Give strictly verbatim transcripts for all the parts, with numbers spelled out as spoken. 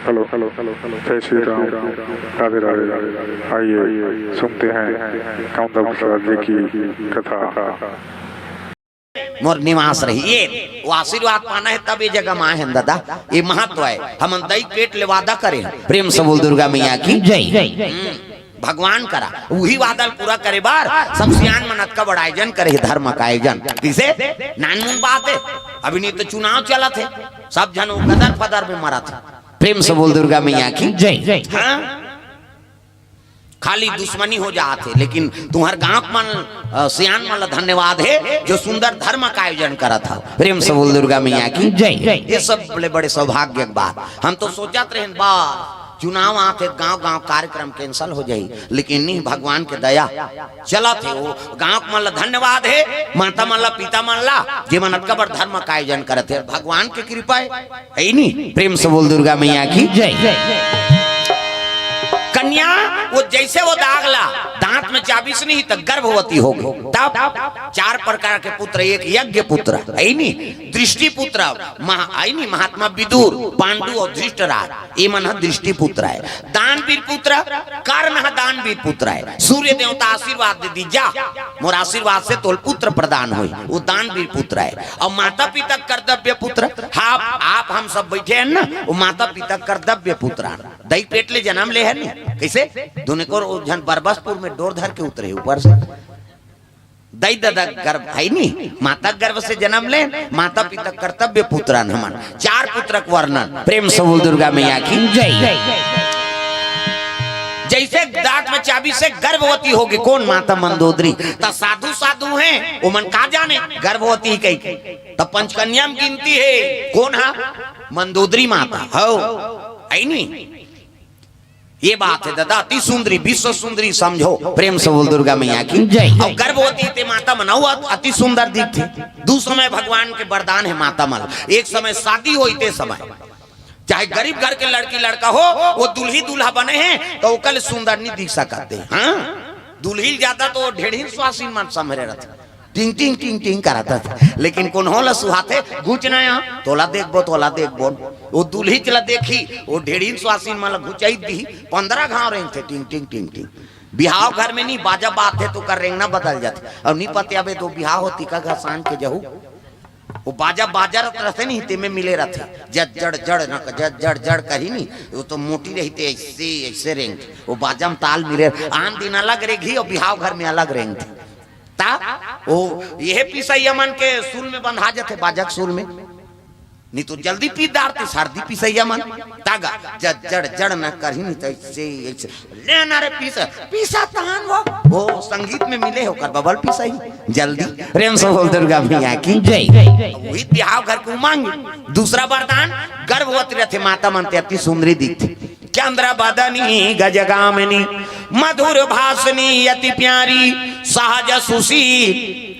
Hello, hello, hello, hello. जय श्री राम। राधे राधे। आइए, सुनते हैं कामदेव प्रसाद जी की कथा। मोर निवास रही ये, वो आशीर्वाद पाना है तब ये जगह में आए हैं दादा। ये महत्व है। हमन दई पेट ले वादा करे हैं। प्रेम से बोल दुर्गा मैया की जय। हम्म, भगवान करा उही वादा ल पूरा करे बर सब सियान मन अतका बड़ आयोजन करे हे, धर्म का आयोजन। किसे नानमुन बात है, अभी नहीं तो चुनाव चलत है, सब झन वो गदर फदर में मरत है। प्रेम से बोल दुर्गा मैया की जय। हाँ? खाली दुश्मनी हो जात हे, लेकिन तुम्हर गांव मन, अ, सियान मन ला धन्यवाद हे जो सुंदर धर्म का आयोजन करत हव। प्रेम से बोल दुर्गा मैया की जय। ये सब बड़े बड़े सौभाग्य के बात। हम तो सोचत रहेन बा चुनाव आत हे, गांव गांव कार्यक्रम cancel हो जाही, लेकिन नहीं, भगवान के दया चलत हे। वो गांव मन ला धन्यवाद हे, माता मन ला, पिता मन ला, जे मन अतका बड़ धर्म का आयोजन करत हे, भगवान के कृपा है। है नी? प्रेम से बोल दुर्गा मैया की जय। कन्या वो जैसे वो दाग ला दांत में चाबिस नहीं तो गर्भवती हो गई। तब चार प्रकार के पुत्र, एक यज्ञ पुत्र, है नी? दृष्टि पुत्र, महा-, है नी? महात्मा विदुर, पांडु और धृष्टराज, ये मन ह दृष्टि पुत्र है। दानवीर पुत्र, कर्ण ह दानवीर पुत्र है। सूर्य देवता आशीर्वाद दे दी, जा मोर आशीर्वाद से तोल पुत्र प्रदान होई, वो दानवीर पुत्र है। और माता पिता कर्तव्य पुत्र, आप, आप हम सब बैठे हैं ना, वो माता पिता कर्तव्य पुत्र आन। दई पेट ले जन्म ले है नी, कैसे? दुने को झन बरबसपुर में डोर धर के उतरे ऊपर से। दई ददा गर्भ है नी, माता गर्भ से जन्म ले, माता पिता कर्तव्य पुत्र आन हमन। चार पुत्र के वर्णन। प्रेम से बोल दुर्गा मैया की जय। जैसे दांत में चाबिस हे गर्भवती होगी, कौन माता मंदोदरी, त साधु साधु हैं, वो मन का जाने गर्भवती कही। त पंचकन्या में गिनती है, कौन हा? मंदोदरी माता हो, है नी? ये बात है दादा, अति सुंदरी, विश्व सुंदरी समझो। प्रेम से बोल दुर्गा मैया की जय। और गर्भवती ते माता मन अउ अति सुंदर दिखथे। दू समय भगवान के वरदान है माता मन, एक समय शादी होई ते समय, चाहे गरीब घर के लड़की लड़का हो, वो दुल्ही दूल्हा बने हैं तो ओकर ले सुंदर नहीं दिख सकत हे। हाँ, दुल्ही ज्यादा तो ढेढ़िन स्वासिन मन संभरे रहथे, टिंग टिंग टिंग टिंग करत रहथे, लेकिन कोनो ला सुहाथे, घुच ना आ, तोला देखबो, तोला देखबो। वो दुल्ही ला देखी, वो ढेढ़िन स्वासिन मन ला घुचाई दी, पंद्रह घाव रेंगथे, टिंग टिंग टिंग टिंग। बिहाव घर में नहीं, बाजा बाजथे तो कर रेंगना बदल जाथे। और नहीं पते अबे तो बिहाव होती का घर सांझ के जहू, वो बाजा बाजत रहथे नहीं, तेमे मिले रहथे। जड़ जड़ जड़ न, जड़ जड़ जड़ कही नहीं, वो तो मोटी रहिथे, ऐसे ऐसे रेंग, वो बाजा में ताल मिले। आन दिन अलग रेंगही और बिहाव घर में अलग रेंगथे। ता वो यह पिसैया मन के सुल में बंधा जाथे, बाजा के सुल में। नहीं तो जल्दी पीस डारथे, सर्दी पिसैया मन। तागा जड़ जड़ जड़ न करही नहीं तो ऐसे ऐसे। ले ना रे पीस, पीसा तहान वो, वो संगीत में मिले हो कर बबल पीसही जल्दी। प्रेम से बोल दुर्गा मैया की जय। वही बिहाव घर के उमंग। दूसरा वरदान, गर्भवती रहथे माता मन ते अति सुंदरी दिखथे। चंद्र बदनी गजगामिनी मधुर भाषिनी अति प्यारी सहज सुशील।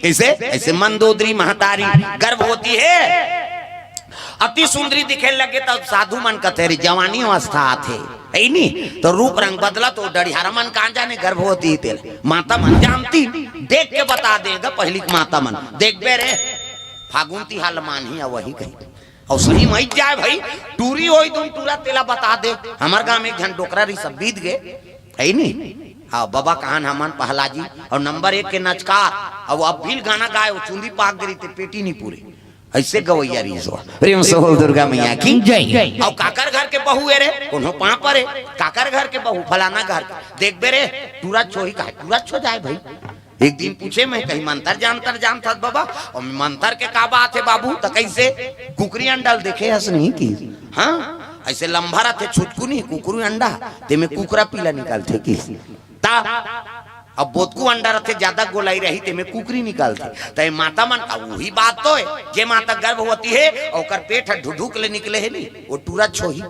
कैसे? ऐसे मंदोदरी महतारी गर्भवती है, अति सुंदरी दिखे लगे, तब साधु मन कथे, "रे, जवानी अवस्था आथे, है नी? तो रूप रंग बदला।" तो डड़िहारा मन कहाँ जाने गर्भवती तेल, माता मन जानती, देख के बता देगा पहली माता मन। देखबे रे, फागुन तिहार ल मानही, आ वही कही। और सही मई जाए भाई, टूरी होई तुम टूरा तेला बता दे। हमर गांव में एक झन डोकरा रही, सब बीत गए, है नी? हाँ, बाबा कहान हमन पहला जी, और नंबर एक के नचकार, और अब भी गाना गाए, वो चुंदी पाक गिरी ते पेटी नहीं पूरे। ऐसे गवैया रही सो। प्रेम से बोल दुर्गा मैया की जय। और काकर घर के बहू है रे, कोनो पाँव परे, काकर घर के बहू, फलाना घर के। देखबे रे, टूरा छोही का है, टूरा छो जाए भाई। एक दिन पूछे मैं, कहीं मंतर जानतर जानत हस बाबा? और मंतर के का बात है बाबू? त कैसे? कुकरी अंडा ल देखे हस नहीं कि? हाँ, ऐसे लंबा रहथे छुटकू नहीं, कुकरी अंडा, तेमे कुकरा पीला निकालथे कि? ता अब बोतकू अंडा रहथे, ज्यादा गोलाई रही, तेमे कुकरी निकालथे। त ये माता मन का वही बात तो है, जे माता गर्भवती है, ओकर पेट ह ढुढुक ले निकले है नी, वो टूरा छोही।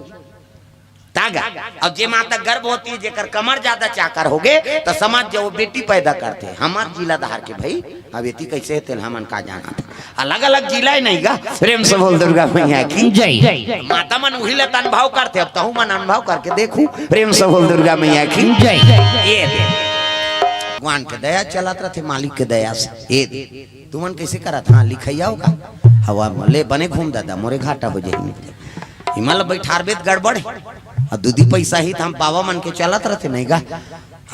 तागा। अब जे माता गर्भवती है, जेकर कमर ज्यादा चाकर हो गे, त समझ जाओ बेटी पैदा करथे। हमर जिला धार के भाई, अब एती कैसे हे तेल हमन का जानत। अलग-अलग जिला है नहीं गा। प्रेम से बोल दुर्गा मैया की जय। माता मन उही ले त अनुभव करथे, अब तहू मन अनुभव करके देखू। प्रेम से बोल दुर्गा मैया की जय। ये दे। भगवान के दया चलत रहथे, मालिक के दया से। ये दे। तुमन कैसे करत? हाँ, लिखैया हो का? हवा म ले बने घूम दादा, मोरे घाटा हो जाही। इमा ला बैठारबे त गड़बड़ हे। अब दूधी पैसा ही त हम बाबा मन के चलत रथे नहीं गा।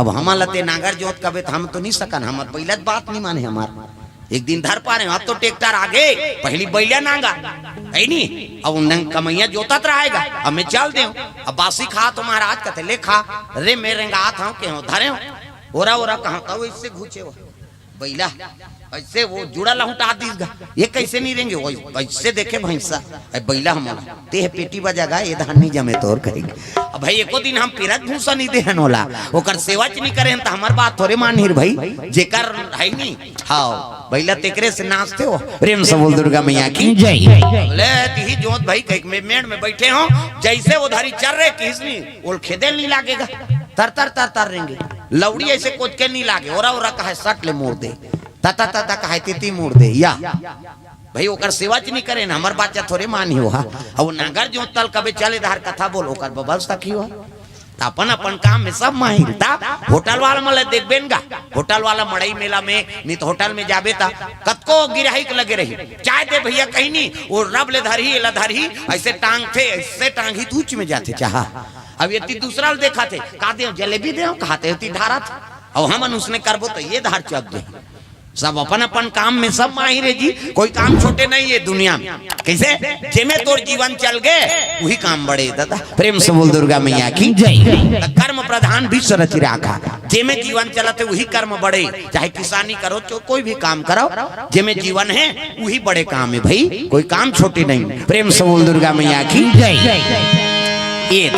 अब हमन ला ते नांगर जोत कबे त हम तो नहीं सकन, हमर बइला त बात नहीं माने हमार। एक दिन धर पा रहे हो, अब तो ट्रैक्टर आगे, पहली बइला नांगर, है नी? अब उन्हें कमैया जोतत रहेगा, अब मैं चल दे। अब बासी खा तो महाराज कहते, "ले खा।" "रे मैं रेंगात हूँ, के हो धरे हो, ओरा ओरा कहाँ का इससे घुचे हो बइला।" ऐसे वो जुड़ा लहुटा दीस गा। "ये कैसे नहीं रेंगे?" "वो ऐसे देखे भैंसा, ए बइला हमन ते हे पेटी बजा गा, ये धान नहीं जमे तोर," कहेंगे। अब भाई एको दिन हम पिरत भूसा नहीं देहन होला, ओकर सेवा च नहीं करे हन, त हमर बात थोरे मानही भाई। जेकर है नहीं, हाँ, बइला तेकरे से नाचते हो। प्रेम से बोल दुर्गा मैया की जय। ले तिही जोत भाई, कहीं में मेड़ में बैठे हो, जैसे उधारी चल रहे किसनी ओल खेदेल नहीं लागेगा, तर तर तर तर रेंगे। लौड़ी ऐसे कोच के नहीं लागे, ओरा ओरा कहे सट ले मोड़ दे, तता तता कहे तिती मोड़ दे या। भाई ओकर सेवा च नहीं करे ना, हमर बात च थोरे मानही हो। अब वो नांगर जोतल कबे चले धार कथा बोल, ओकर बबल सखी हो। त अपन अपन काम में सब माहिर। त होटल वाला मन ल देखबे न गा, होटल वाला मड़ई मेला में, नहीं तो होटल में जाबे त कतको गिराही के लगे रही, "चाय दे भैया," कहीं नहीं, वो रब ले धरही, एला धरही, ऐसे टांगथे, ऐसे टांगही, त ऊंच में जाथे चाहा। अब ये ती दूसरा ल देखाथे, "का दे, जलेबी दे, कहाथे ती ढारत।" अब हमन उसने करबो त ये धार चप दे। सब अपन अपन काम में सब माहिर हे जी, कोई काम छोटे नहीं है दुनिया में। कैसे? जेमे तोर जीवन चल गे, वही काम बड़े दादा। प्रेम से बोल दुर्गा मैया की जय। त कर्म प्रधान विश्व रचि राखा, जेमे जीवन चलत हे वही कर्म बड़े। चाहे किसानी करो, चो कोई भी काम करो, जेमे जीवन है वही बड़े काम है भाई, कोई काम छोटे नहीं। प्रेम से बोल दुर्गा मैया की जय। ये